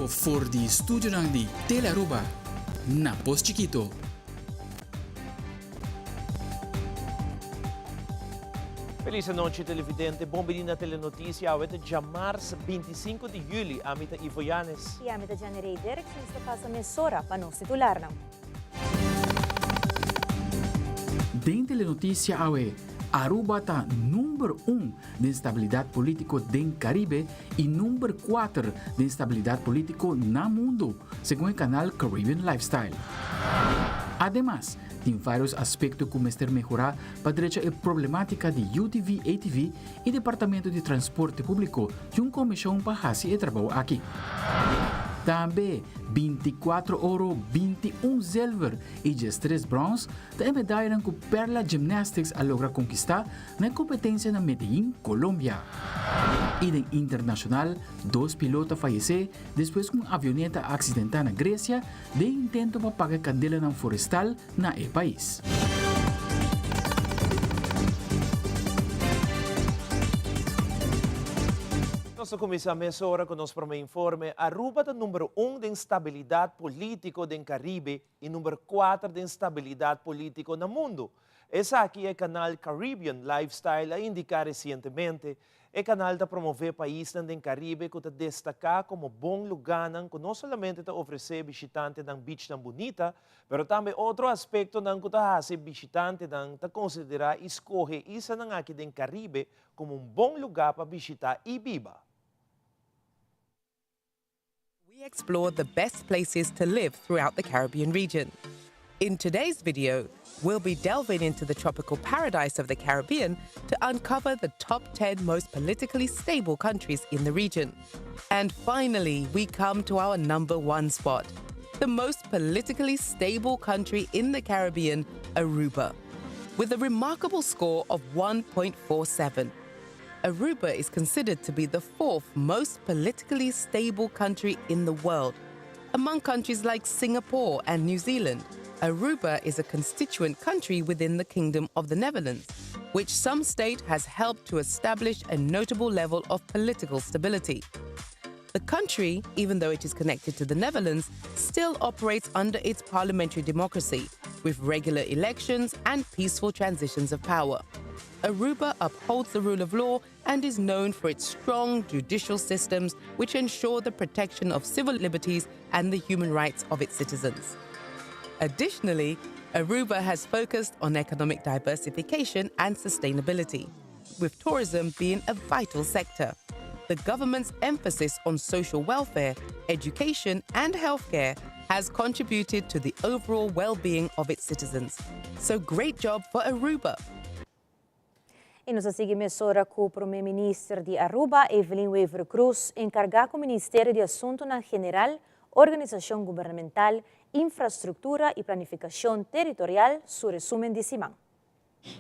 bibo for di studionan di Telearuba na Pos Chikito. Feliz anochi televidente, bon bini na Telenoticia. Awe ta djamars 25 di juli. Ami ta Ivo Yanes. I ami ta Jenny Rey Dirks. Nos ta pasa mesora pa nos titularnan. Den Telenoticia awe, Aruba ta number un den stabilidad politico den Caribe y number cuater den stabilidad politico na mundo, segun e canal Caribbean Lifestyle. Ademas, tin varios aspecto cu mester mehora pa drecha e problematica di UTV, ATV y Departamento di Transporte Publico tin un comision pa haci e trabou aki. Tambe, binticuatro oro, bintiun zilver y diestres brons ta e medayanan cu Perla Gymnastics a logra conquista Na e kompetensia na Medellin, Colombia. I den internashonal, dos piloto a fayesé despues ku un avioneta a aksidentá na Gresia den intento pa paga e kandelanan forestal na e pais. Nos ta kuminsá mesora ku nos promé informe. Aruba ta number un den stabilidat polítiko den Karibe i number kuater den stabilidat polítiko na mundu. Esaki e kanal Caribbean Lifestyle a indiká resientemente. E kanal ta promové paisnan den Karibe ku ta destaká komo bon lugánan ku no solamente ta ofresé bishitantenan bichnan bunita, pero tambe otro aspektonan ku ta hasi bishitantenan ta konsiderá i skohe islanan aki den Karibe komo un bon lugá pa bishitá i biba. We explore the best places to live throughout the Caribbean region. In today's video, we'll be delving into the tropical paradise of the Caribbean to uncover the top 10 most politically stable countries in the region. And finally, we come to our number one spot the most politically stable country in the Caribbean, Aruba, with a remarkable score of 1.47. Aruba is considered to be the fourth most politically stable country in the world. Among countries like Singapore and New Zealand, Aruba is a constituent country within the Kingdom of the Netherlands, which some state has helped to establish a notable level of political stability. The country, even though it is connected to the Netherlands, still operates under its parliamentary democracy, with regular elections and peaceful transitions of power. Aruba upholds the rule of law and is known for its strong judicial systems, which ensure the protection of civil liberties and the human rights of its citizens. Additionally, Aruba has focused on economic diversification and sustainability, with tourism being a vital sector. The government's emphasis on social welfare, education, and healthcare has contributed to the overall well being of its citizens. So, great job for Aruba! I nos ta sigui mesora ku Promé Minister di Aruba, Evelyn Wever-Croes, enkargá ku Ministerio di Asuntunan General, Organisashon Gubernamental, Infrastruktura i Planifikashon Teritorial su resumen di siman.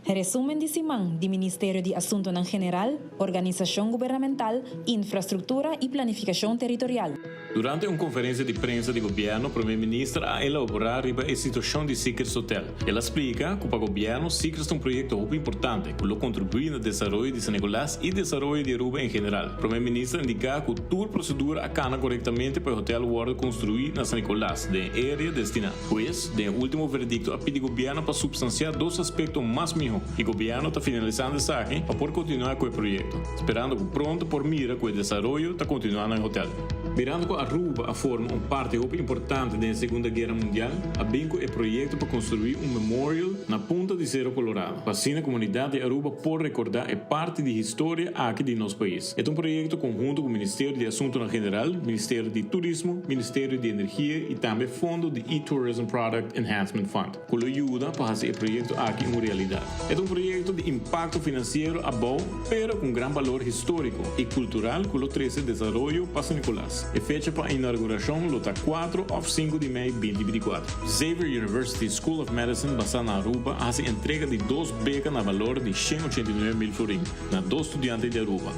Resumen di siman di Ministerio di Asuntonan General, Organisashon Gubernamental, Infrastruktura i Planifikashon Teritorial. Durante un konferensia di prensa di gobièrnu, Prome Minister a elaborá riba e situashon di Secrets Hotel. El a splika ku pa gobièrnu Secrets ta un proyekto hopi importante ku lo kontribuí na desaroyo di San Nicolas i desaroyo di Aruba en general. Prome Minister a indiká ku tur prosedura a kana korektamente pa e hotel wòrdu konstruí na San Nicolas den e area destiná. Pues, den e último veredikto a pidi gobièrnu pa supstansiá dos aspekto mas mihó i gobièrnu ta finalisando esaki pa por kontinuá ku e proyekto, sperando ku pronto por mira ku e desaroyo ta kontinuá na e hotel. Mirando ku Aruba a forma un parti hopi importante den e Segunda Guera Mundial, a bin ku e proyekto pa konstruí un memorial na punta di Sero Colorado, pa asina komunidat di Aruba por rekordá e parti di historia aki di nos pais. E ta un proyekto konhunto ku Ministerio di Asuntunan General, Ministerio di Turismo, Ministerio di Energia i tambe fondo di E-Tourism Product Enhancement Fund, ku lo yuda pa hasi e proyekto aki un realidat. E ta un proyekto di impakto finansiero abou, pero ku un gran balor históriko i kultural ku lo trese desaroyo pa San Nicolas. E fecha pa inaugurashon lo ta kuatro òf sinku di mei binti bintikuatro. Xavier University School of Medicine basá na Aruba a hasi entrega di dos beka na balor di 189 mil florin na dos studiante di Aruba.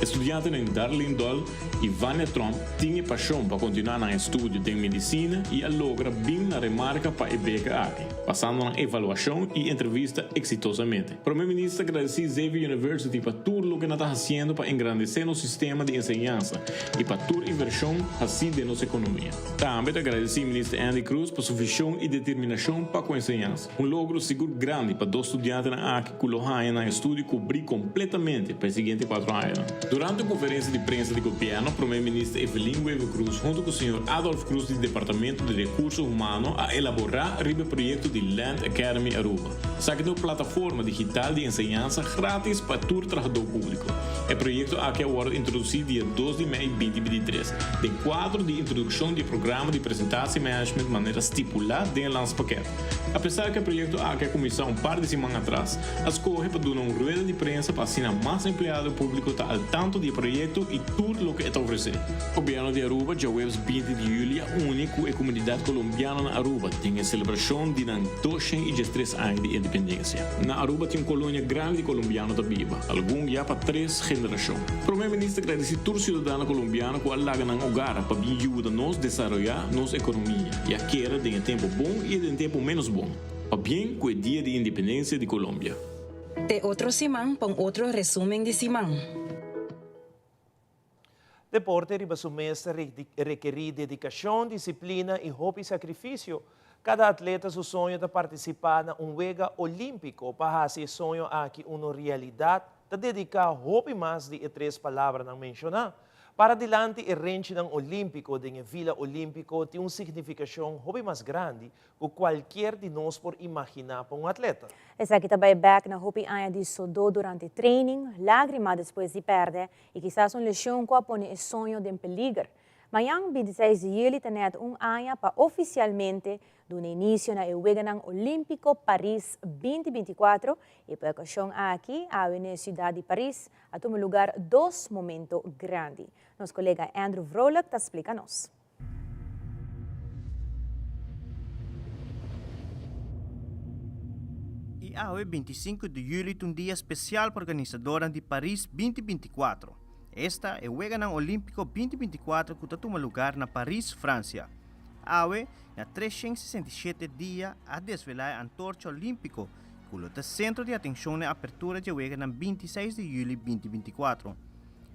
E studiantenan Darlene Doll y Vania Tromp tin e pasion pa continua nan estudio den medicina y a logra bin na remarca pa e beca aki, pasando nan evaluacion y entrevista exitosamente. Prome Minister ta gradeci Xavier University pa tur loke nan ta haciendo pa engrandece nos sistema di enseñansa y pa tur inversion haci den nos economia. Tambe ta gradeci Minister Andy Croes pa su vision y determinacion pa cu enseñansa. Un logro sigur grandi pa dos studiantenan aki cu lo haña nan estudio cubri completamente pa e siguiente cuatro añanan. Durante un conferencia di prensa di Gobierno, Prome Minister Evelyn Wever-Croes hunto cu señor Adolf Croes di Departamento di Recurso Humano a elabora riba e proyecto di Land Academy Aruba. Esaki ta un plataforma digital di enseñansa gratis pa tur trahadó públiko. E proyekto aki a wòrdu introdusí dia dos di mei binti bintitres, den kuadro di introdukshon di e programa di presentatiemanagement manera stipulá den e landspakket. Apesar ku e proyekto aki a kuminsá un par di siman atras, a skohe pa duna un rueda di prensa pa asina mas empleado públiko ta al tanto di e proyekto i tur loke e ta ofresé. Gobièrnu di Aruba djaweps binti di yüli a uni ku e komunidat kolombiano na Aruba den e selebrashon di nan 213 aña di independensia. Na Aruba tin un kolonia grandi di kolombiano ta biba, algun ya pa tres generashon. Prome Minister gradisí tur siudadano kolombiano ku a laga nan hogar pa bin yuda nos desaroyá nos ekonomia i a keda den e tempu bon i den tempu ménos bon. Pabien ku e dia di independensia di Kolombia. Te otro siman pa un otro resumen di siman. Deporte riba su mes ta rekerí dedikashon, disiplina i hopi sakrifisio. Kada atleta su soño ta partisipá na un wega olímpiko. Pa hasi e soño aki unu realidat ta dediká hopi mas di e tres palabranan menshoná. Para dilanti e renchinan olímpiko den e Vila Olímpiko tin un signifikashon hopi mas grandi ku kualkier di nos por imaginá pa un atleta. Esaki ta bai bèk na hopi aña di sodó durante training, lágrima despues di pèrdè i kisas un leshon ku a pone e soño den peliger. Mañan, 26 di yüli, ta nèt un aña pa ofisialmente duna inisio na e Weganan Olímpiko Paris 2024 i pa e okashon aki, awe na e siudat di Paris, a tuma lugar dos momento grandi. Nos kolega Andrew Vrolijk ta splika nos. I awe 25 di yüli ta un dia spesial pa organisadornan di Paris 2024. Esta e Weganan Olímpiko 2024 ku ta tuma lugar na Paris, Fransia. Awe, na 367 dia a desvelá e antorcha olímpiko ku lo ta sentro di atenshon na e apertura dje weganan 26 di yüli 2024.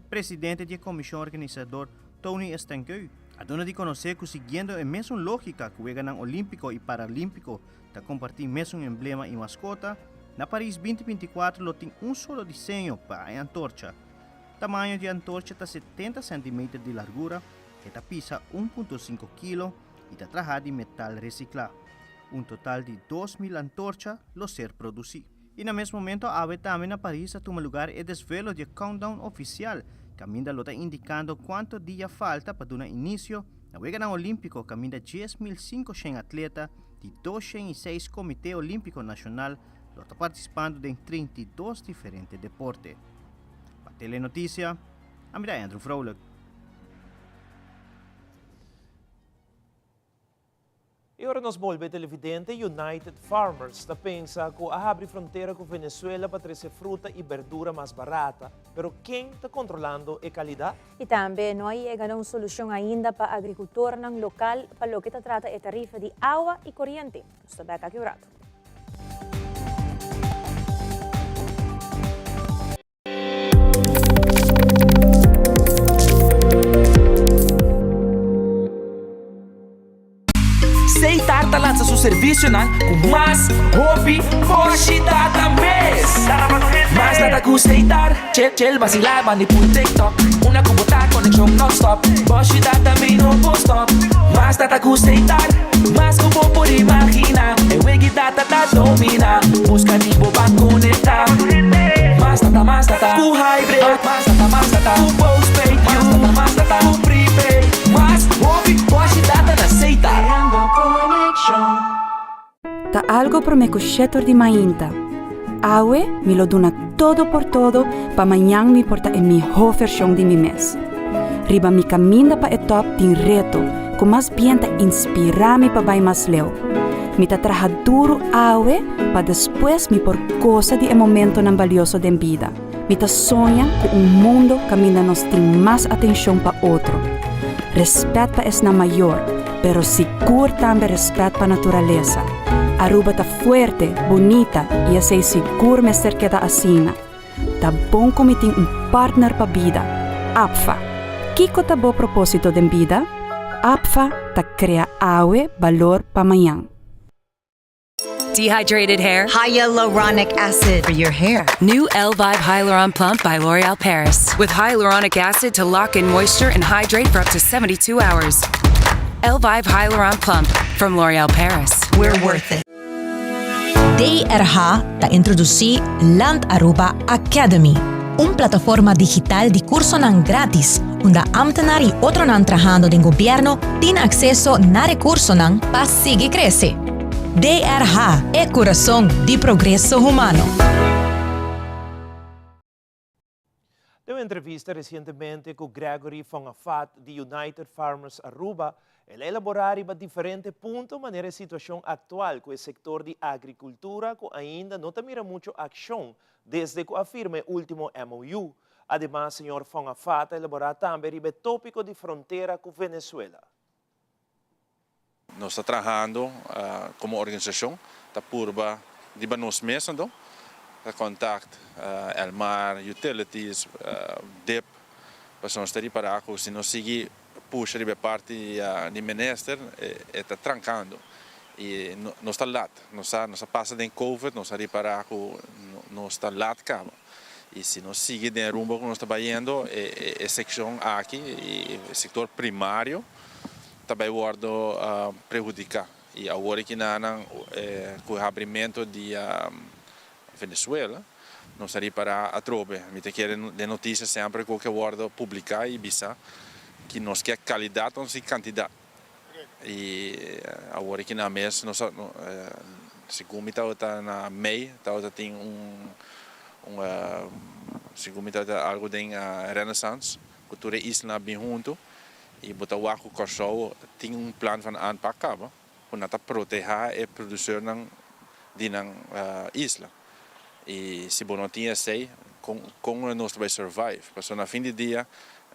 Presidente di e komishon organisador Tony Estanguet a duna di konosé ku siguiendo e mesun lógika ku Weganan Olímpiko i Paralímpiko ta kompartí mesun emblema i maskota, na Paris 2024 lo tin un solo diseño pa e antorcha. Tamaño di e antorcha ta 70 sèntimeter di largura, e ta pisa 1.5 kilo i ta trahá di metal resiklá. Un total di 2.000 antorcha lo ser produsí. I na mes momento awe tambe na Paris a tuma lugar e desvelo di e countdown ofisial, kaminda lo ta indikando kuanto dia falta pa duna inisio na Weganan Olímpiko kaminda 10,500 atleta di 206 Komité Olímpiko Nashonal lo ta partisipando den 32 diferente deporte. Pa Telenoticia, ami ta Andrew Vrolijk. I ora nos bolbe televidente, United Farmers ta pensa ku a habri frontera ku Venezuela pa trese fruta i berdura mas barata, pero ken ta kontrolando e kalidat? I tambe no a yega na un solushon ainda pa agrikultornan lokal pa loke ta trata e tarifa di awa i koriente. Nos ta bek aki un ratu. Setar ta lansa su servicionan cu mas hopi boshi data mes. Mas data cu Setar, chill chill vacila bandi pul TikTok. Una cu bo ta conexion non stop, boshi data mi no por stop. Mas data cu Setar, mas cu bo por imagina. E wegi data ta domina, busca di bo ban conecta. Mas data, mas data cu hybrid, mas data, mas data cu postpaid, mas data, mas data cu prepaid. Mas hopi boshi data na Setar. Ta algo prome cu shetor di mainta. Awe mi lo duna todo por todo pa mañan mi por ta e miho version di mi mes. Riba mi caminda pa e top tin reto cu mas bien ta inspira mi pa bay mas leu. Mi ta traha duro awe pa despues mi por goza di e momentonan balioso den bida. Mi ta soña ku un mundo kaminda nos tin mas atenshon pa otro, respèt pa esnan mayor, pero sigur tambe respèt pa naturalesa. Aruba ta fuerte, bunita i esei sigur mester keda asina. Ta bon ku mi tin un partner pa bida, APFA. Kiko ta bo propósito den bida? APFA ta krea awe balor pa mañan. Dehydrated hair? Hyaluronic acid for your hair. New Elvive Hyaluron Plump by L'Oreal Paris. With hyaluronic acid to lock in moisture and hydrate for up to 72 hours. Elvive Hyaluron Plump from L'Oreal Paris. We're worth it. DRH ta introduci Land Aruba Academy, un plataforma digital di cursonan gratis, unda ambtenaar y otronan trahando den gobierno tin acceso na recursonan pa sigui crece. DRH, e curason di progreso humano. Den un entrevista recientemente cu Gregory van Afat di United Farmers Aruba, el a elabora riba diferente punto manera e situacion actual cu e sector di agricultura cu ainda no ta mira mucho accion desde cu a firma e ultimo MOU. Ademas, señor Van Afat a elabora tambe riba e topico di frontera cu Venezuela. Nos ta trahando como organisacion ta purba riba nos mes anto ta contact Elmar, Utilities, dip pasobra nos ta ripara cu si nos sigui pusha riba e parti di minister e ta trancando y nos ta lat nos a nos a pasa den covid nos a ripara cu nos ta lat caba y si nos sigui den e rumbo cu nos ta bayendo e seccion aki e sector primario ta bay wordo prehudica y awor aki nan cu e habrimento di Venezuela nos a ripara atrobe. Mi ta kere den noticia semper cu ke wordo publica y bisa ki nos kier calidad nos kier cantidad y awor aki nan mes nos a segun mi tabata na mei tabata tin un segun mi tabata algo den Renaissance cu tur e isla a bin hunto y bo ta wak cu Kòrsou tin un plan van aanpak kaba cu nan ta proteha e produceurnan di nan isla y si bo no tin esey con con nos ta bay survive pasobra na fin di dia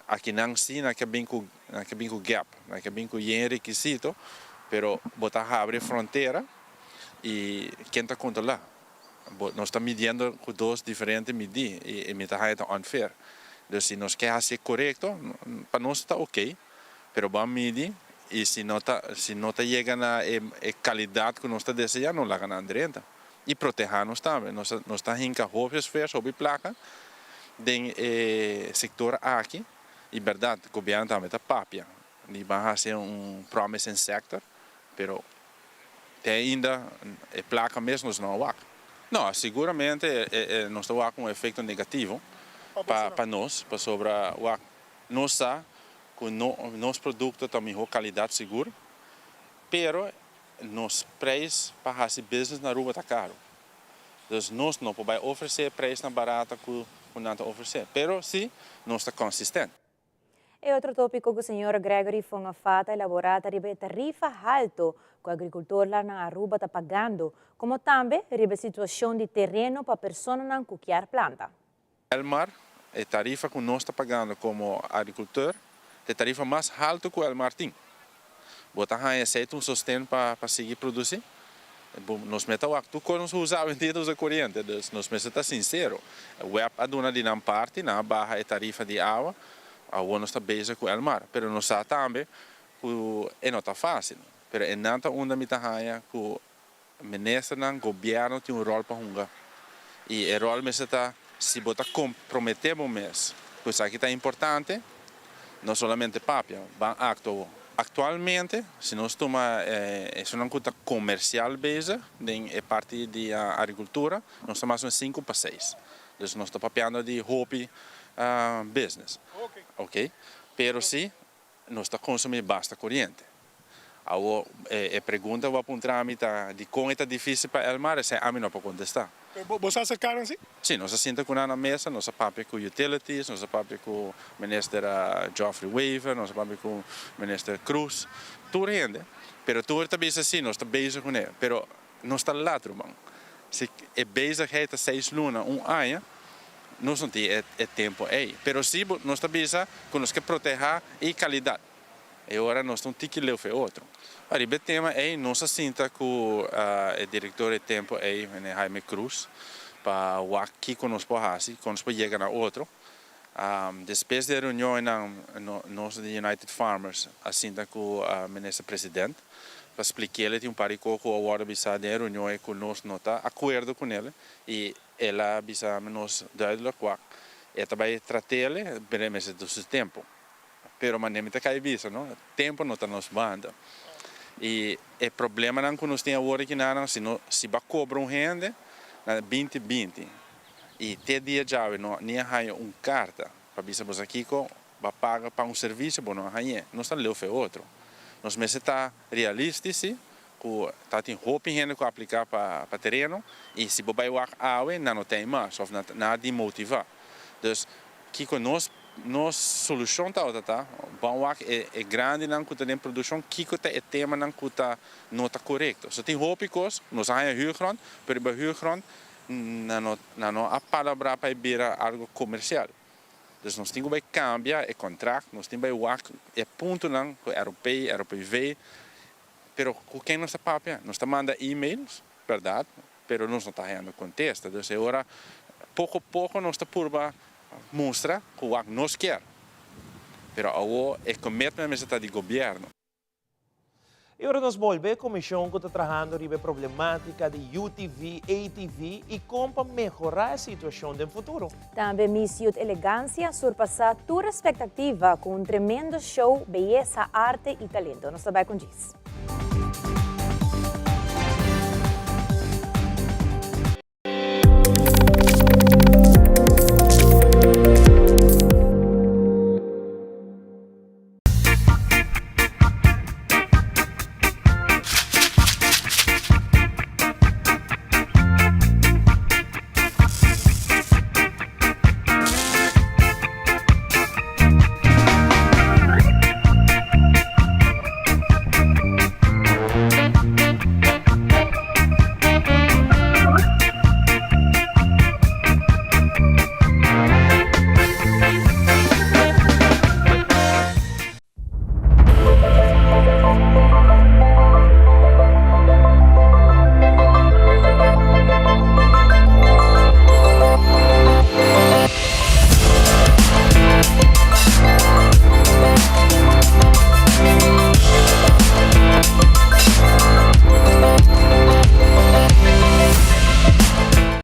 akinan si nan ke bin cu nan ke bin cu gap nan ke bin cu yen requisito pero bo ta habri frontera y ken ta controla Bo nos ta midiendo cu dos diferente midi y mi ta haya ta unfair. Dus si nos ke haci corecto, pa nos ta ok, pero bo a midi y si no ta si no ta yega na e e calidad cu nos ta desea, no laga nan drenta. Y proteha nos tambe. Nos nos ta hinca hopi esfuerzo, hopi placa den e sector aki y berdad gobierno tambe ta papia di ban haci un promising sector, pero Te ainda e placa mes nos no a wak. No, siguramente nos ta wak un efecto negativo pa nos, pasobra wak nos sa cu nos producto ta miho calidad sigur, pero nos prijs pa haci business na Aruba ta caro. Dus nos no por bay ofrece e prijsnan barata cu nan ta ofrece, pero si nos ta consistent. E otro tópiko ku señor Gregory Fong Afat a elaborá ta riba e tarifa halto ku agrikultornan na Aruba ta pagando, komo tambe riba e situashon di tereno pa personanan ku kier planta. Elmar, E tarifa ku nos ta pagando komo agrikultor ta e tarifa mas halto ku Elmar tin. Bo ta haña esei ta un sosten pa pa sigui produsí? Bo nos mester wak tur kos nos usa awendia ta usa koriente, dus nos mester ta sinsero. Web a duna di nan parti, nan a baha e tarifa di awa, awor nos ta bezig ku Elmar. Pero nos sa tambe ku e no ta fásil. Pero e nan ta unda mi ta haña ku Ministernan, gobierno tin un rol pa hunga y e rol mester ta si bo ta compromete bo mes cu esaki ta importante, no solamente papia, ban actua awo. Actualmente si nos tuma esunnan cu ta comercial bezig den e parti di agricultura nos ta mas o menos cinco pa seis. Dus nos ta papiando di hopi business, ok, pero si Nos ta consumi basta coriente. Awor, e pregunta cu bo a puntra ami ta, dicon e ta dificil pa Elmar? Esey ami no por contesta. Pero bo sa acerca nan si? Si, nos a sinta cu nan na mesa, nos a papia cu Utilities, nos a papia cu Minister Geoffrey Wever, nos a papia cu Minister Croes, tur hende. Pero tur ta bisa si, nos ta bezig cu ne. Pero nos ta lat, ruman. Si e bezigheid ta seis luna, un aña. Nos no tin e tempo ei. Pero si nos ta bisa ku nos ke protehá e kalidat. E ora nos ta un tiki leu fe otro. Ariba e tema ei nos a sinta ku e direktor e tempo ei, meneer Jaime Cruz, pa wak kiko nos por hasi, kon nos por yega na otro. Despues di e reunion einan nos di United Farmers a sinta ku minister president pa splik'el tin un par di kos ku a wòrdu bisa den e reunion ei ku nos no ta akuerdo kunel i El a bisa nos duidelijk wak e ta bai trat'el pero e mester ta su tempo. Pero manera mi ta kai bisa no, tempo no ta nos banda. Y e problemanan cu nos tin awor aki nan, si no si bo a cobra un hende na binti binti y te dia djawe no ni a haya un carta pa bisa bo sa kico bo a paga pa un servicio bo no a hañ'e, nos ta leu fe otro. Nos mester ta realistici si Ku ta tin hopi hende ku apliká pa pa tereno i si bo bai wak awe nan no ten mas òf nan nan a dimotivá. Dus kiko nos nos solushon tabata ta ban wak e e grandinan ku ta den produkshon kiko ta e temanan ku ta no ta korekto. So tin hopi kos, nos a haña huurgrond pero riba huurgrond nan no nan no a palabrá pa e bira algu komersial. Dus nos tin ku bai kambia e kontrakt, nos tin bai wak e puntonan ku ROP, ROPV. Pero cu ken nos ta papia? Nos ta manda emails, berdad, pero nos no ta hayando contesta. Dus e ora poco poco nos ta purba mustra cu wak nos kier. Pero awo e commitment mester ta di gobierno. E ora nos bolbe e comision cu ta trahando riba e problematica di UTV, ATV y con pa mehora e situacion den futuro. Tambe Miss Youth Elegancia surpasa tur expectativa cu un tremendo show, beyesa, arte y talento. Nos ta bay con djis.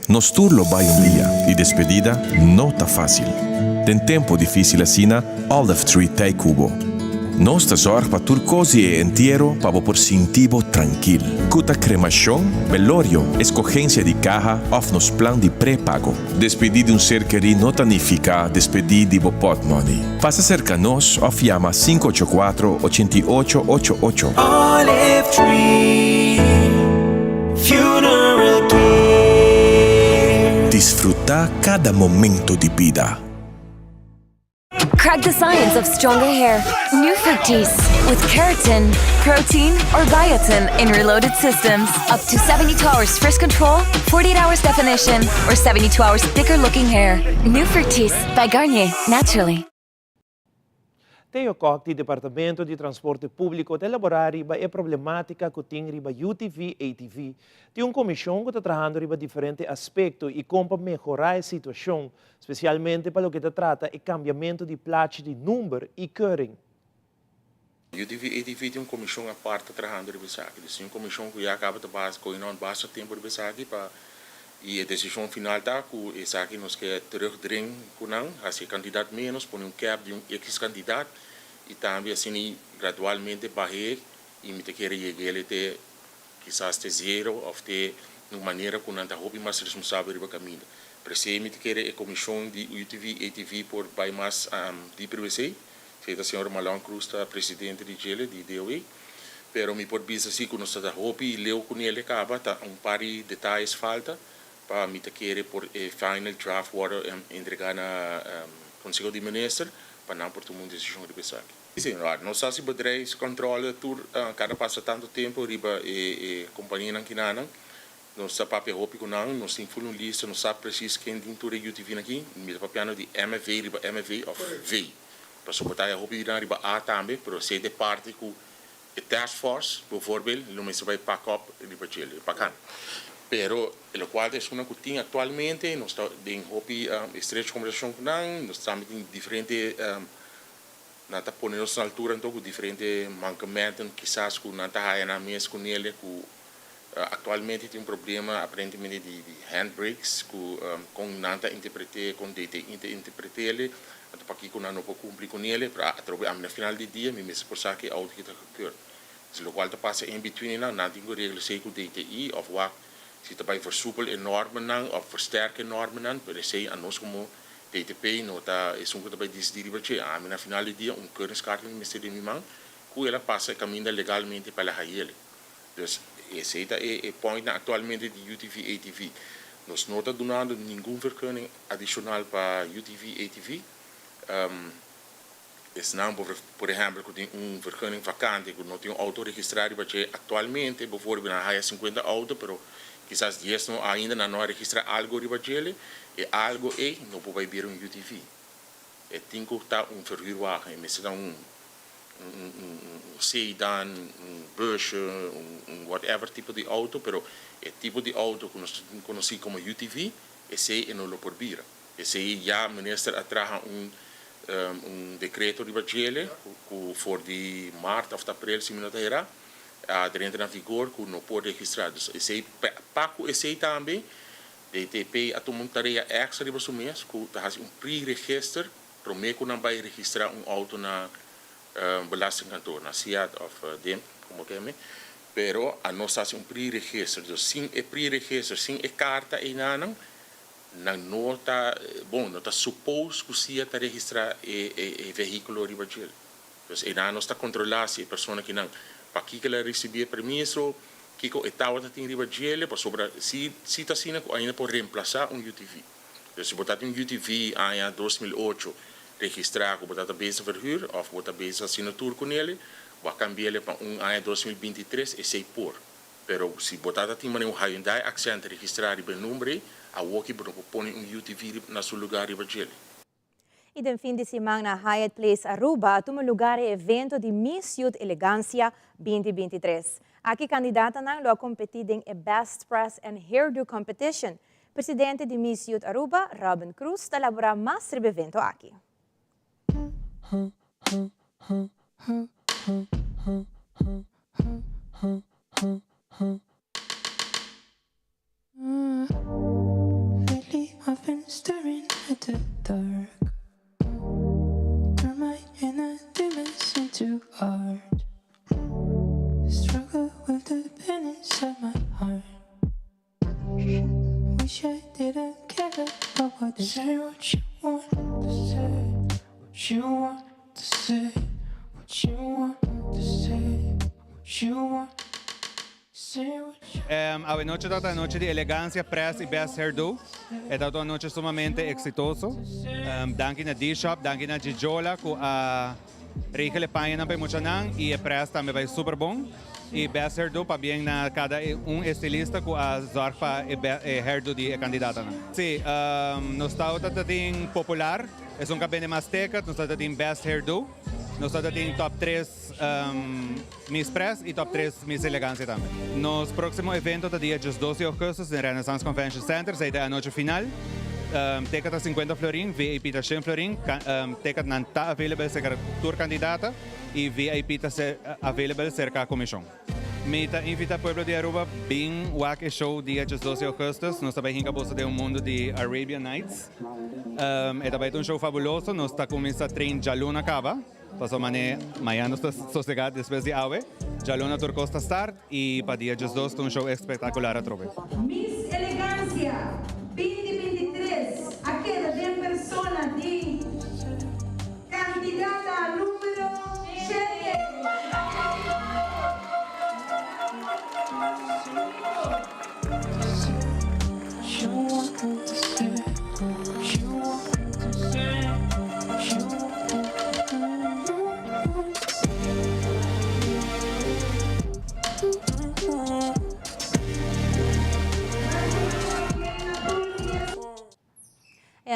Nos tur lo bai un dia y despedida no ta facil. Den tempo dificil asina, Olive Tree t'ei ku bo. Nos ta zòrg pa tur kos di e entiero pa bo por sinti bo trankil. Ku ta kremashon, belorio, eskogensia di kaha òf nos plan di prepago. Despedí di un ser kerí no ta nifiká despedí di bo pòtmòni. Pasa serka nos òf yama 584 88 ocho ocho. Olive Tree Funeral Care. Disfrutá kada momento di bida. Crack the science of stronger hair. New Fructis with keratin, protein, or biotin in reloaded systems. Up to 72 hours frizz control, 48 hours definition, or 72 hours thicker looking hair. New Fructis by Garnier, naturally. Theo Kok di Departamento di Transporte Públiko ta elaborá riba e problemátika ku tin riba UTV, ATV. Tin un komishon ku ta trahando riba diferente aspekto i kon pa mehorá e situashon, Spesialmente pa loke ta trata e kambiamentu di plachi di number i keuring. UTV ATV tin un komishon apart ta trahando riba esaki. Dus tin un komishon ku ya kaba ta basa koe nan basta tempu riba esaki pa i e desishon final ta ku esaki nos ke terugdring ku nan, hasi e kantidat ménos, pone un kèp di un ekis kantidat i tambe asina gradualmente bah'é i mi ta kere yeg'é te Kisas te zero of te un manera ku nan ta hopi mas responsabel riba kaminda. Presei mi ta kere e komishon di UTV, ATV por bai mas dieper wc. Esei ta señor Malon Cruz ta presidente di djele di DOE. Pero mi por bisa si ku nos ta hopi leu ku nele kaba, ta un par di detayes falta pa mi ta kere por e final draft wòrdu entrega na Konseho di Minister pa nan por tuma un desishon riba esaki. Sí, nos hasi bedrijfscontrole tur kada pasa tanto tempo riba e e companianan kinanan. Nos ta papia hopi ku nan, nos tin ful un lista, nos sa presis ken tin tur e UTV-nan aki. Mi ta papiando di MV riba MV òf V. Pasobra bo ta haya hopi di nan riba A tambe, pero esei ta e parti ku e task force, bijvoorbeeld, lo mester bai pak op riba djel, pa kan. Pero e lokual ta esunnan ku tin aktualmente, nos ta den hopi estrecho kombersashon ku nan, nos tambe tin diferente Nan ta pone nos na altura anto ku diferente mankementen kisas ku nan ta haya nan mes ku nele ku aktualmente tin un problema aparentemente di di handbrakes ku kon nan ta interpreté kon DTI ta interpretele anto pakiko nan no por kumpli ku nele pero atrobe ami na final di dia mi mester por sa ku e outo ki ta gekeurd. Dus lokual ta pasa in between nan nan tin ku regla esei ku DTI òf wak si ta bai versoepel e normennan òf versterk e normennan pero esei anos komo DTP no ta esun ku ta bai disidí riba dje. Ami na final di dia un keuringskaart mi mester den mi man ku el a pasa e kaminda legalmente pa el a hayele. Dus esei ta e e pointnan aktualmente di UTV ATV. Nos no ta dunando ningun vergunning adishonal pa UTV ATV. Esnan por por ehèmpel ku tin un vergunning vakante ku no tin un outo registrá riba dje aktualmente, bovoorbeeld nan a haya sinkuenta outo pero kisas dies no ainda nan no a registrá algo riba djele, e algo ei no por bai bira un UTV. E tin ku ta un verhuurwagen, e mester ta un un un sedan, un busje, un un whatever tipo di outo pero e tipo di outo ku nos ta konosí komo UTV esei e no lo por bira. Esei ya minister a traha un un decreto riba djele cu for di maart of ta april si mi no ta hera a drenta na vigor cu no por registra. Dus esei pa cu esei tambe DTP a tuma un tarea extra riba su mes cu ta haci un pre-register prome cu nan bay registra un auto na belastingkantoor, na SIAD of DIMP como keme, pero a nos haci un pre-register. Dus sin e pre-register, sin e carta eynanan Nan no ta, bon, no ta suppose ku sia ta registrá e e vehíkulo riba djel. Dus einan nos ta kontrolá si e persona kinan pakiko el a risibí e permiso, kiko e tabata tin riba djele, pasobra si si ta asina ku ainda por remplasá un UTV. Dus si bo ta tin un UTV aña 2008 registrá ku bo ta ta bezig verhuur òf bo ta bezig asina tur kunele, bo a kambi'ele pa un aña 2023, esei por. Pero si bo tata tin manera un Hyundai Accent registrá riba e number ei, awoki bo no por pone un UTV na su lugá riba djele. Y den fin di siman na Hyatt Place Aruba a tuma lugar e evento di Miss Youth Elegancia 2023. Aki candidatanan lo a competi den e Best Press and Hairdo Competition. Presidente di Miss Youth Aruba, Robin Croes ta labora mas riba evento aki. Lately I've been staring at the dark Turn my inner demons into art Struggle with the pain inside my heart Wish I didn't care about what they say What you want to say What you want to say What you want to say What you want to say Awe nochi tabata anochi di elegancia, press y best hairdo. E tabata un anochi sumamente exitoso. Danki na D-Shop, danki na Gijola cu a regel e pañanan pa e muchanan y e press tambe bay super bon. Y best hairdo pabien na cada un estilista cu a zorg pa e hairdo di e candidatanan. Si, nos tabata ta tin popular, esun cu a bende mas ticket, nos tabata tin best hairdo, nos tabata tin top tres Miss Press y top tres Miss Elegancia tambe. Nos proximo evento ta dia 12 di augustus den Renaissance Convention Center, esey ta e anochi final. Ticket ta 50 florin, VIP ta 100 florin, ticketnan ta available cerca tur candidata y VIP ta available cerca comision. Mi ta invita pueblo di Aruba bin wak e show dia 12 di augustus. Nos ta bay hinca boso den un mundo di Arabian Nights. E ta bay ta un show fabuloso. Nos ta cuminsa train djaluna caba. Paso mane mañana nos ta sosega despues di awe. Djaluna tur cos ta start y pa dia 12 ta un show espectacular atrobe. Miss Elegancia 2023 a keda den persona di kandidata numero shete.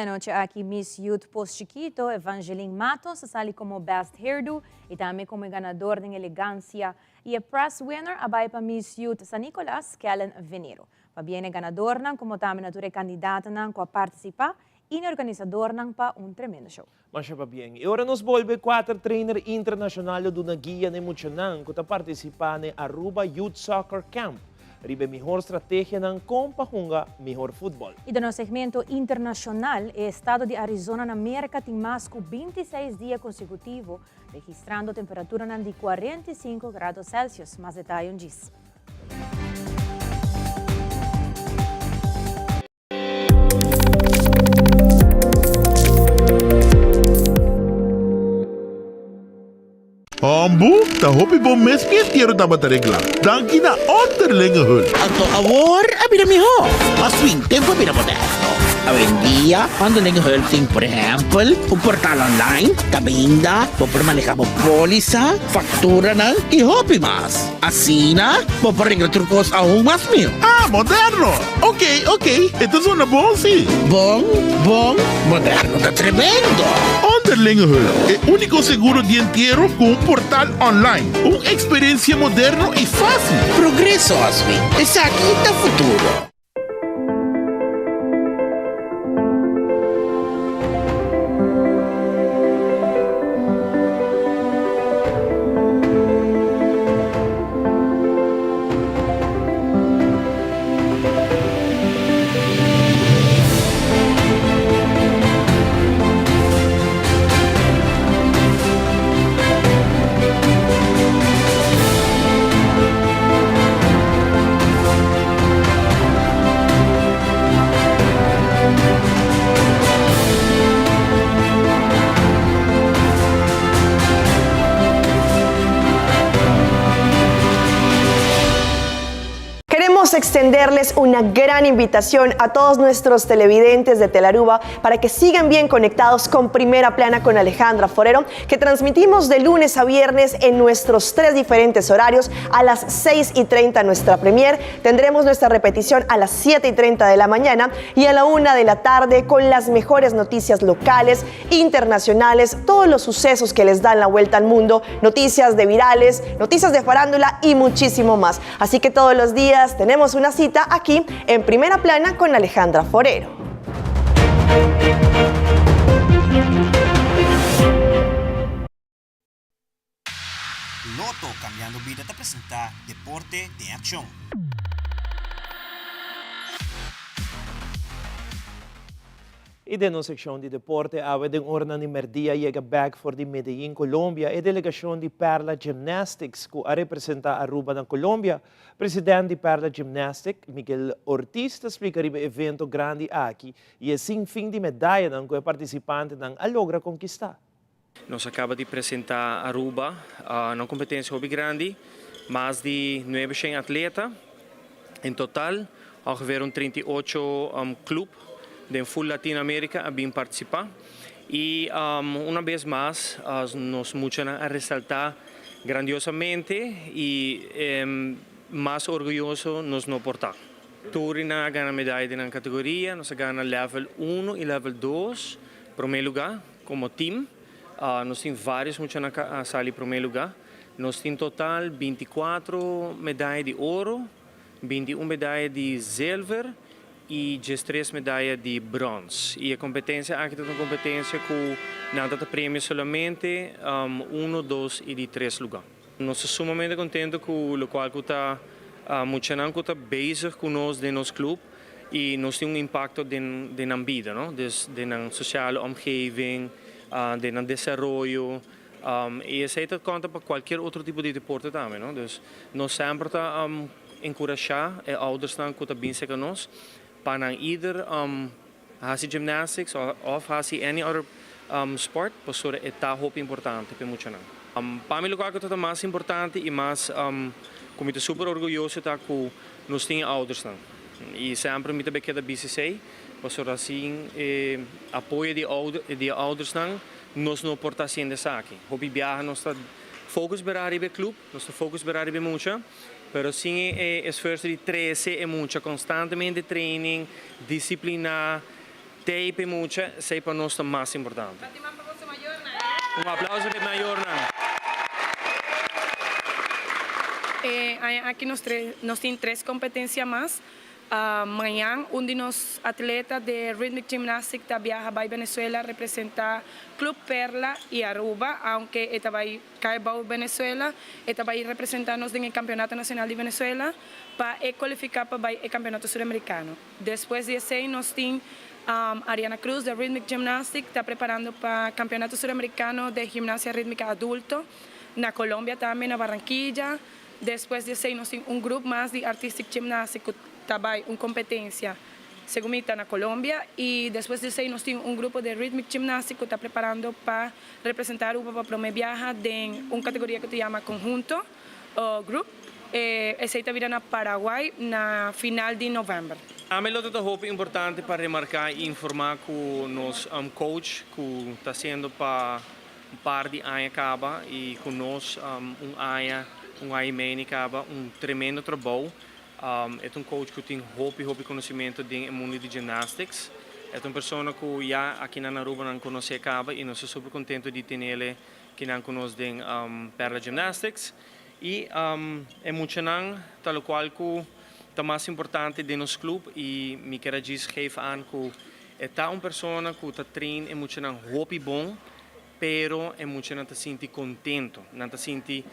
anochi aki Miss Youth Pos Chiquito, Evangeline Matos, a sali como Best Hairdo y tambe como e ganador den elegancia. Y e Press Winner a bay pa Miss Youth San Nicolas, Kellen Venero. Pabien e ganadornan como tambe na tur e candidatonan cu a participa y na e organisadornan pa un tremendo show. Masha pabien. Y ora nos bolbe cuater trainer internacional lo duna guia na e muchanan cu ta participa na e Aruba Youth Soccer Camp riba e mihor strategianan con pa hunga mihor futbol. Y den nos segmento internacional, e estado di Arizona na Merca tin mas cu bintiseis dia consecutivo registrando temperaturanan di 45 grado Celsius. Mas detaye un djis. Hombu, ta hopi bon mes mi entiero tabata reglá. Danki na Onderlinge Hulp. Anto awor a bira mihó. Mas fin, tempu a bira moderno. Awendia, Onderlinge Hulp tin, por ehèmpel, un portal online kaminda bo por manehá bo pólisa, fakturanan i hopi mas. Asina, bo por regla tur kos aun mas mihó. Ah, moderno! Ok, ok, e ta zona bon si. Bon, bon, moderno ta tremendo! Onderlinge Hulp, e úniko seguro di entiero ku un portal online. Un eksperensia moderno i fásil. Progreso, Oswin. Esaki ta futuro. Queremos extenderles una gran invitación a todos nuestros televidentes de Telaruba para que sigan bien conectados con Primera Plana con Alejandra Forero, que transmitimos de lunes a viernes en nuestros tres diferentes horarios a las 6 y 30 nuestra premier. Tendremos nuestra repetición a las 7 y 30 de la mañana y a la 1 de la tarde con las mejores noticias locales, internacionales, todos los sucesos que les dan la vuelta al mundo, noticias de virales, noticias de farándula y muchísimo más. Así que todos los días tenemos una cita aquí en Primera Plana con Alejandra Forero. Lotto Cambiando Bida ta presenta Deporte den Accion. I den nos sekshon di deporte awe den oranan di mèrdia yega bèk for di Medellin, Colombia, e delegashon di Perla Gymnastics ku a representá Aruba na Colombia. President di Perla Gymnastic, Miguel Ortiz ta splika riba e evento grandi aki i e sin fin di medayanan ku e partisipantenan a logra konkistá. Nos a caba di presenta Aruba na un competencia hopi grandi, mas di nuebe shen atleta en total, ongeveer un 38 club den full Latino America a bin participa y una bes mas nos muchanan a resalta grandiosamente y mas orguyoso nos no por ta. Tur di nan a gana medaya den nan categoria, nos a gana level uno y level dos, prome lugar. Como team nos tin varios muchanan cu a sali prome lugar. Nos tin total binticuatro medaya di oro, bintiun medaya di zilver y diestres medaya di brons. Y e competencia aki ta un competencia cu nan ta ta premia solamente uno, dos y di tres lugar. Nos ta sumamente contento cu locual cu ta muchanan cu ta bezig cu nos den nos club y nos tin un impacto den den nan bida, no? Dus den nan sociale omgeving, den nan desaroyo y esey ta conta pa cualkier otro tipo di deporte tambe, no? Dus nos semper ta encurasha e oudersnan cu ta bin cerca nos pa nan either Hasi gymnastics of hasi any other sport pasobra e ta hopi importante pa e muchanan. Pa mi lokual ku ta mas importante i mas ku mi ta super orguyoso ta ku nos tin e oudersnan i semper mi ta bay keda bisa esei pasobra sin e apoyo di di e oudersnan nos no por ta hasiendo esaki. Hopi biaha nos ta focus bera riba e club, nos ta focus bera riba e mucha. Pero sin e esfuerso di trece e mucha constantemente training, disciplina. Tei p'e mucha, esei pa nos ta mas importante. Un aplauso p'e mayornan. E aña aki nos nos tin tres competencia mas. Mañan un di nos atleta de Rhythmic Gymnastics ta biaha bai Venezuela representa Club Perla y Aruba, aunke e ta bai cay bao Venezuela, e ta bai representa nos den e Campeonato Nacional di Venezuela pa e cualifica pa bai e Campeonato Suramericano. Despues di esey nos tin Ariana Cruz de Rhythmic Gymnastics ta preparando pa Campeonato Suramericano de Gimnasia Ritmica Adulto na Colombia tambe na Barranquilla. Despues di esey nos tin un grup mas di Artistic Gymnastics cu ta bay un competencia segun mi ta na Colombia y despues di esey nos tin un grupo de Rhythmic Gymnastics cu ta preparando pa representa Aruba pa prome biaha den un categoria cu ta yama Conjunto o Group. Esey ta bira na Paraguay na final di november. Ami lo ta ta hopi importante pa remarca y informa cu nos coach cu ta haciendo pa un par di aña caba y cu nos un aña, un aña y medio caba un tremendo trabou. E ta un coach cu tin hopi hopi conocimento den e mundo di gymnastics. E ta un persona cu ya aki na Aruba nan conoce caba y nos ta super contento di tenele kinan cu nos den Perla Gymnastics. Y e muchanan ta locual cu ta mas importante den nos club y mi kier a djis geef aan cu e ta un persona cu ta train e muchanan hopi bon, pero e muchanan ta sinti contento, nan ta sinti,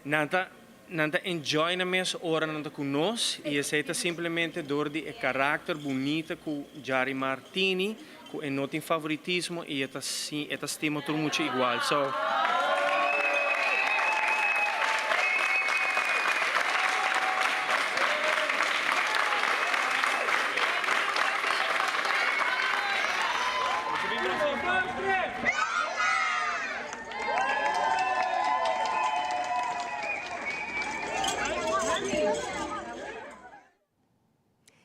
nan ta, nan ta enjoy nan mes ora nan ta cu nos y esey ta simplemente door di e karakter bunita cu Jarimar tini, cu e no tin favoritismo y e ta e ta stima tur mucha igual. So.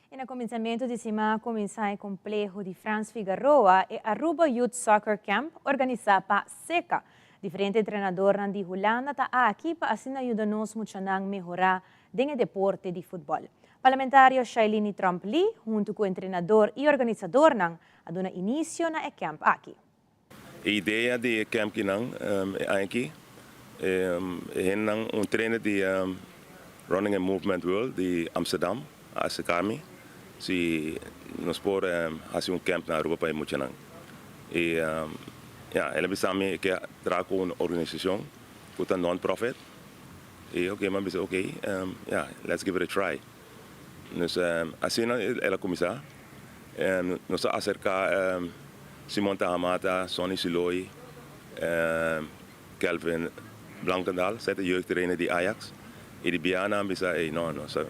E na kuminsamentu di siman a kuminsá e kompleho di Frans Figaroa e Aruba Youth Soccer Camp organisá pa SECA. Diferente entrenadornan di Hulanda ta aki pa asina yuda nos muchanan mehorá den e deporte di futbòl. Parlamentario Shailiny Tromp-Lee huntu ku entrenador i organisadornan a duna inisio na e camp aki. E idea di e camp kinan e aña aki, e hendenan un trainer di Running and Movement World di Amsterdam a acerca mi si nos por haci un camp na Aruba pa e muchanan. Y ya, el a bisa mi e ke traha cu un organisacion cu ta non-profit y ok, mi a bisa ok, ya, let's give it a try. Nos asina el a cuminsa. Nos a acerca Simon Tahamata, Sonny Silooy, Kelvin Blankendaal, zij ta jeugdtrainer di Ajax. Y di bia nan bisa, ey no, nos a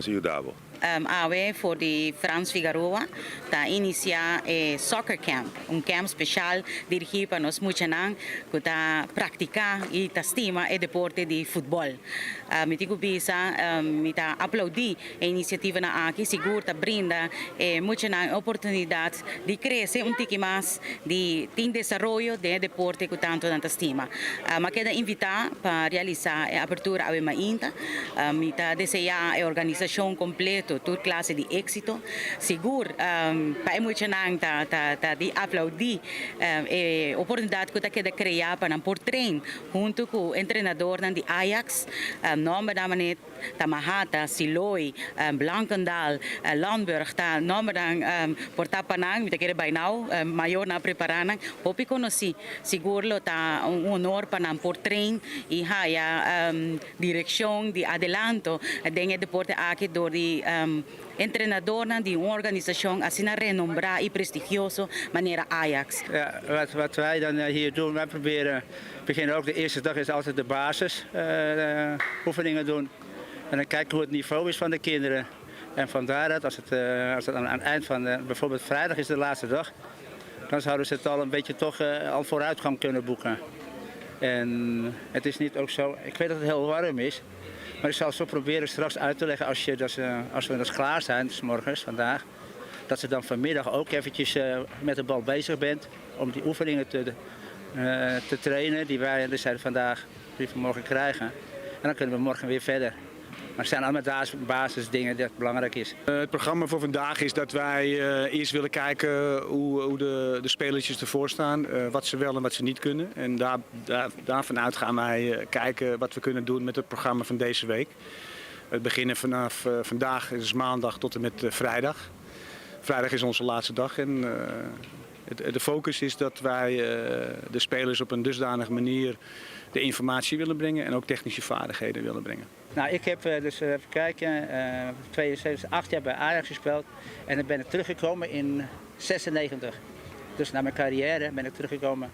yuda bo. Awe for di Frans Figaroa ta inicia e Soccer Camp, un camp special dirigi pa nos muchanan cu ta practica y ta stima e deporte di futbol. Mi tin cu bisa mi ta aplaudi E inisiativanan aki sigur ta brinda e muchanan e oportunidat di krese un tiki mas, di tin desaroyo den e deporte ku tantu nan ta stima. Mi a keda invitá pa realisá e apertura awe mainta. Mi ta deseá e organisashon kompleto tur klase di éksito. Sigur pa e muchanan ta ta di aplaudí e oportunidat ku ta keda kreá pa nan por train huntu ku entrenadornan di Ajax. Nòmbernan manera. Tamahata, Silooy, Blankendaal, Landburg ta nombernan por ta pa nan, mi ta kere bai nau, mayornan a prepara nan, hopi konosí. Sigur lo ta un honor pa nan por train i haya direkshon di adelanto den e deporte aki dor di entrenadornan di un organisashon asina renombrá i prestigioso manera Ajax. Ja, wat, wat wij dan hier doen, wij proberen, beginnen ook de eerste dag is altijd de basis uh, oefeningen doen. En dan kijken hoe het niveau is van de kinderen. En van daaruit, als het, uh, als het aan, aan het eind van, de, bijvoorbeeld vrijdag is de laatste dag, dan zouden ze het al een beetje toch uh, al vooruitgang kunnen boeken. En het is niet ook zo, ik weet dat het heel warm is, maar ik zal zo proberen straks uit te leggen als, je, dat ze, als we dat klaar zijn, s morgens vandaag, dat ze dan vanmiddag ook eventjes uh, met de bal bezig bent om die oefeningen te, uh, te trainen die wij dus vandaag, die we morgen krijgen. En dan kunnen we morgen weer verder. Maar het zijn allemaal basisdingen dat belangrijk is. Het programma voor vandaag is dat wij eerst willen kijken hoe de spelertjes ervoor staan. Wat ze wel en wat ze niet kunnen. En daarvan uit gaan wij kijken wat we kunnen doen met het programma van deze week. We beginnen vanaf vandaag, dus maandag tot en met vrijdag. Vrijdag is onze laatste dag en de focus is dat wij de spelers op een dusdanige manier de informatie willen brengen en ook technische vaardigheden willen brengen. Nou, ik heb dus even kijken, 72, 8 jaar bij Ajax gespeeld en dan ben ik teruggekomen in 96. Dus na mijn carrière ben ik teruggekomen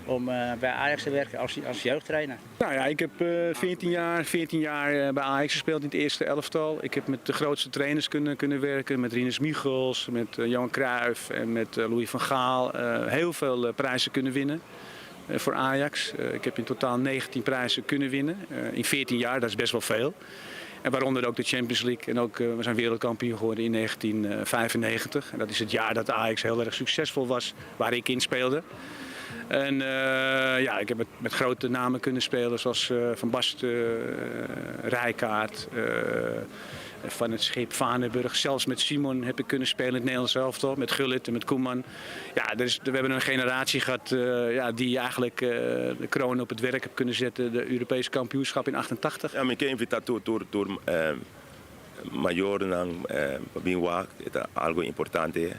om bij Ajax te werken als jeugdtrainer. Nou ja, ik heb 14 jaar bij Ajax gespeeld in het eerste elftal. Ik heb met de grootste trainers kunnen werken, met Rinus Michels, met Johan Cruijff en met Louis van Gaal. Heel veel prijzen kunnen winnen voor Ajax. Ik heb in totaal 19 prijzen kunnen winnen. In 14 jaar, dat is best wel veel. En waaronder ook de Champions League. En ook we zijn wereldkampioen geworden in 1995. En dat is het jaar dat Ajax heel erg succesvol was, waar ik in speelde. En ja, ik heb met grote namen kunnen spelen, zoals Van Basten, Rijkaard, Van het Schip, Vanenburg. Zelfs met Simon heb ik kunnen spelen in het Nederlands elftal, met Gullit en met Koeman. Ja, dus we hebben een generatie gehad ja, die eigenlijk de kroon op het werk heeft kunnen zetten. De Europese kampioenschap in 88. Ja, ik invita tur mayornan bin wak, algo importante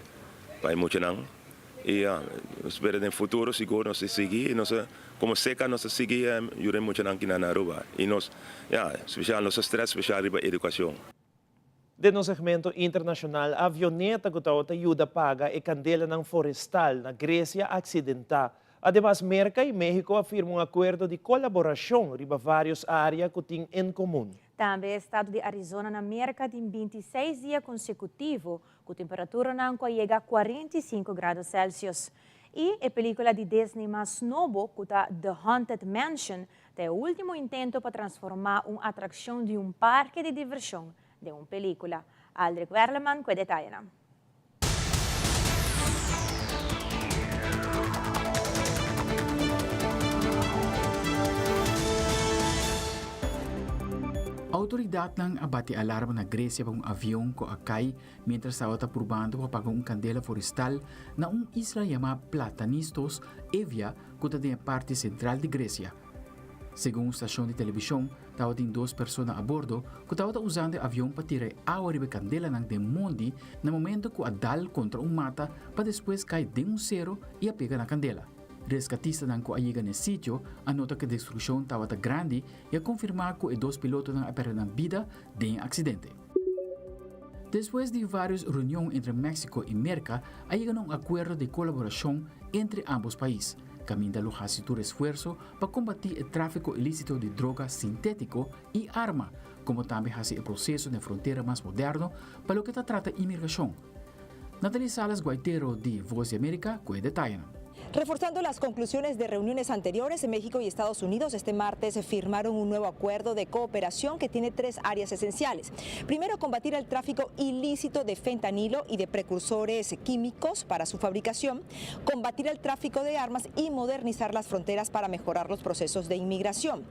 pa muchanan. Y ja, spera den futuro sigur nos sigui, nos como SECA nos sigui yuda muchanan aki na Aruba. Y nos, ja, speciaal nos stress speciaal riba educacion. Den nos segmento internacional, avioneta cu ta yuda paga e candelanan forestal na Grecia a accidenta. Ademas, Merca y Mexico a firma un acuerdo di colaboracion riba varios area cu tin en comun. Tambe estado di Arizona na Merca tin 26 dia consecutivo cu temperaturanan cu a yega 45 grado Celsius. Y e pelicula di Disney mas nobo, cu ta The Haunted Mansion, ta e ultimo intento pa transforma un atraccion di un parke di diversion den un pelicula. Aldrich Werleman cu e detayenan. Autoridadnan a bati alarma na Grecia pa un avion cu a cay mientras tabata purbando pa paga un candela forestal na un isla yama Platanistos, Evia, cu ta den e parti central di Grecia. Segun un stacion di television, tabatin dos persona a bordo cu tabata usando e avion pa tira e awa riba e candelanan den mondi na momento cu a dal contra un mata pa despues cay den un cero y a pega na candela. Rescatistanan cu a yega na e sitio a nota cu e destruccion tabata grandi y a confirma cu e dos pilotonan a perde nan bida den e accidente. Despues di varios reunion entre Mexico y Merca a yega na un acuerdo di colaboracion entre ambos pais, caminda lo haci tur esfuerso pa combati e trafico ilicito di droga sintetico y arma, como tambe haci e proceso den frontera mas moderno pa loke ta trata inmigracion. Natalie Salas Guaitero di Voz di America cu e detayenan. Reforzando las conclusiones de reuniones anteriores, México y Estados Unidos este martes firmaron un nuevo acuerdo de cooperación que tiene tres áreas esenciales. Primero, combatir el tráfico ilícito de fentanilo y de precursores químicos para su fabricación, combatir el tráfico de armas y modernizar las fronteras para mejorar los procesos de inmigración.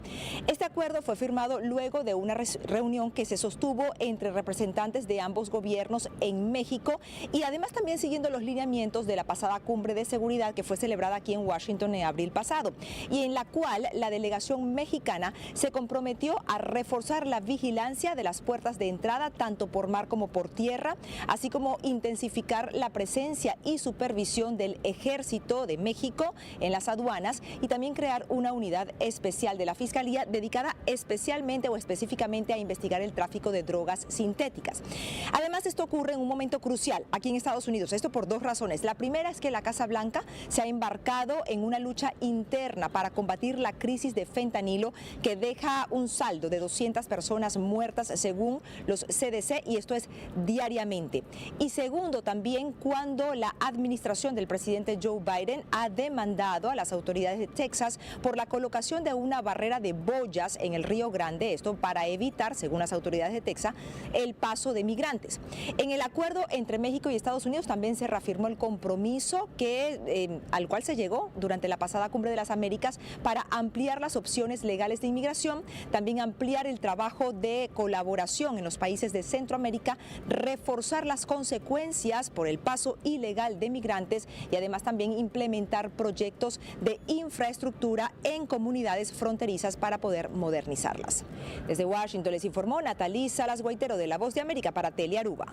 Este acuerdo fue firmado luego de una reunión que se sostuvo entre representantes de ambos gobiernos en México y además también siguiendo los lineamientos de la pasada cumbre de seguridad que fue celebrada aquí en Washington en abril pasado y en la cual la delegación mexicana se comprometió a reforzar la vigilancia de las puertas de entrada tanto por mar como por tierra, así como intensificar la presencia y supervisión del Ejército de México en las aduanas y también crear una unidad especial de la Fiscalía dedicada especialmente o específicamente a investigar el tráfico de drogas sintéticas. Además, esto ocurre en un momento crucial aquí en Estados Unidos, esto por dos razones. La primera es que la Casa Blanca se ha embarcado en una lucha interna para combatir la crisis de fentanilo que deja un saldo de 200 personas muertas según los CDC, y esto es diariamente. Y segundo, también cuando la administración del presidente Joe Biden ha demandado a las autoridades de Texas por la colocación de una barrera de boyas en el Río Grande, esto para evitar, según las autoridades de Texas, el paso de migrantes. En el acuerdo entre México y Estados Unidos también se reafirmó el compromiso que algunas el cual se llegó durante la pasada Cumbre de las Américas para ampliar las opciones legales de inmigración, también ampliar el trabajo de colaboración en los países de Centroamérica, reforzar las consecuencias por el paso ilegal de migrantes y además también implementar proyectos de infraestructura en comunidades fronterizas para poder modernizarlas. Desde Washington les informó Natalie Salas Guaitero de La Voz de América para Telearuba.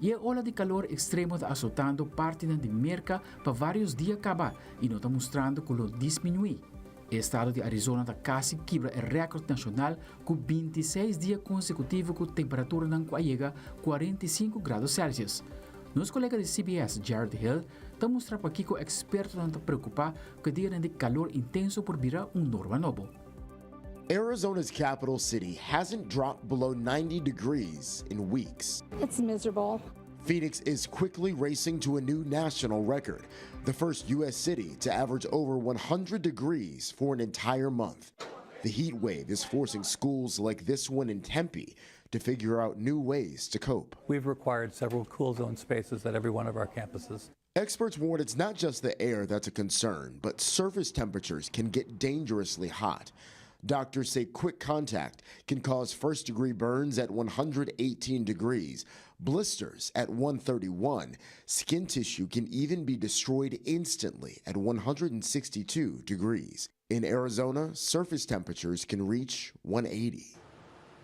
E ola di calor extremo ta azotando partinan di Merca pa varios dia caba y no ta mustrando cu lo disminui. E estado di Arizona ta casi kibra e record nacional cu bintiseis dia consecutivo cu temperaturanan cu a yega 45 grado Celsius. Nos colega di CBS, Jared Hill, ta mustra pakico expertonan ta preocupa cu e dianan di calor intenso por bira un norma nobo. Arizona's capital city hasn't dropped below 90 degrees in weeks. It's miserable. Phoenix is quickly racing to a new national record, the first U.S. city to average over 100 degrees for an entire month. The heat wave is forcing schools like this one in Tempe to figure out new ways to cope. We've required several cool zone spaces at every one of our campuses. Experts warn it's not just the air that's a concern, but surface temperatures can get dangerously hot. Doctors say quick contact can cause first degree burns at 118 degrees, blisters at 131. Skin tissue can even be destroyed instantly at 162 degrees. In Arizona, surface temperatures can reach 180.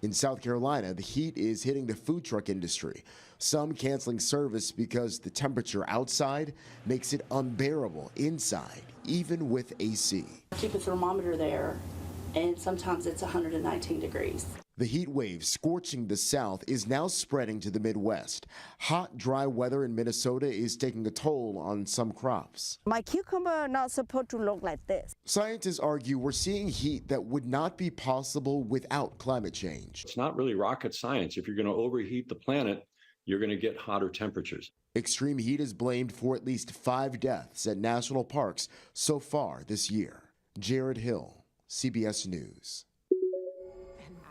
In South Carolina, the heat is hitting the food truck industry. Some canceling service because the temperature outside makes it unbearable inside, even with AC. Keep a thermometer there, and sometimes it's 119 degrees. The heat wave scorching the South is now spreading to the Midwest. Hot, dry weather in Minnesota is taking a toll on some crops. My cucumber not supposed to look like this. Scientists argue we're seeing heat that would not be possible without climate change. It's not really rocket science. If you're going to overheat the planet, you're going to get hotter temperatures. Extreme heat is blamed for at least five deaths at national parks so far this year. Jared Hill, CBS News.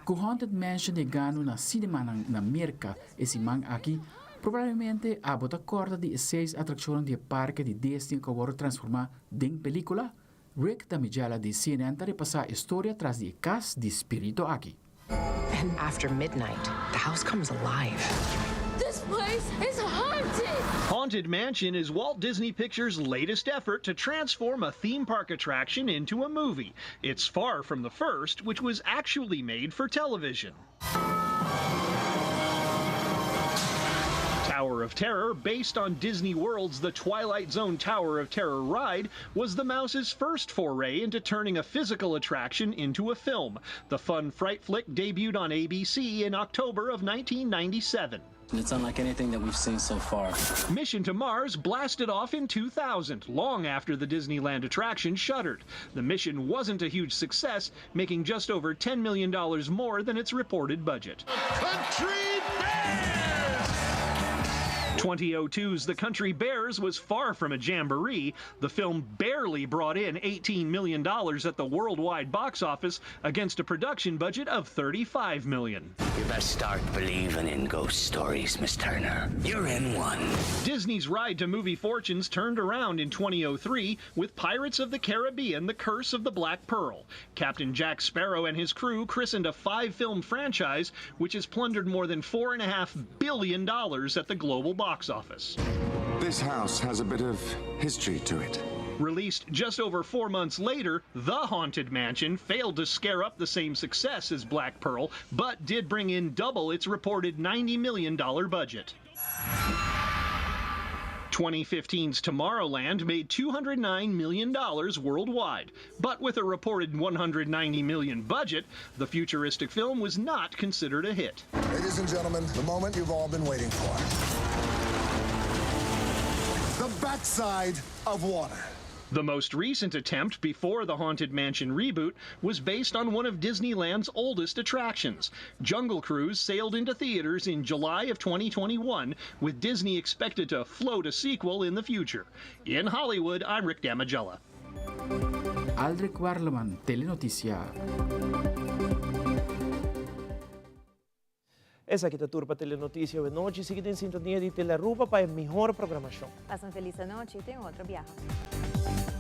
Ku Haunted Mansion yegando na cinemanan na Merka e siman aki, probablemente abo ta korda di e seis atrakshonnan di e parke di Disney ku a wòrdu transformá den pelíkula. Rick Damigella di CNN ta repasá e storia tras di e kas di spirito aki. And after midnight, the house comes alive. This place is haunted! Haunted Mansion is Walt Disney Pictures' latest effort to transform a theme park attraction into a movie. It's far from the first, which was actually made for television. Tower of Terror, based on Disney World's The Twilight Zone Tower of Terror ride, was the mouse's first foray into turning a physical attraction into a film. The fun fright flick debuted on ABC in October of 1997. It's unlike anything that we've seen so far. Mission to Mars blasted off in 2000, long after the Disneyland attraction shuttered. The mission wasn't a huge success, making just over $10 million more than its reported budget. Country Bears! 2002's The Country Bears was far from a jamboree. The film barely brought in $18 million at the worldwide box office against a production budget of $35 million. You best start believing in ghost stories, Miss Turner. You're in one. Disney's ride to movie fortunes turned around in 2003 with Pirates of the Caribbean The Curse of the Black Pearl. Captain Jack Sparrow and his crew christened a five film franchise which has plundered more than $4.5 billion at the global box office. This house has a bit of history to it. Released just over four months later, The Haunted Mansion failed to scare up the same success as Black Pearl, but did bring in double its reported $90 million budget. 2015's Tomorrowland made $209 million worldwide, but with a reported 190 million budget, the futuristic film was not considered a hit. Ladies and gentlemen, the moment you've all been waiting for. The backside of water. The most recent attempt before the Haunted Mansion reboot was based on one of Disneyland's oldest attractions. Jungle Cruise sailed into theaters in July of 2021, with Disney expected to float a sequel in the future. In Hollywood, I'm Rick Damigella. Aldrich Warleman, Telenoticia. Esaki ta tur pa Telenoticia awe nochi. Sigui den sintonia di Telearuba pa e mihor programacion. Pasa un feliz anochi y te un otro biaha.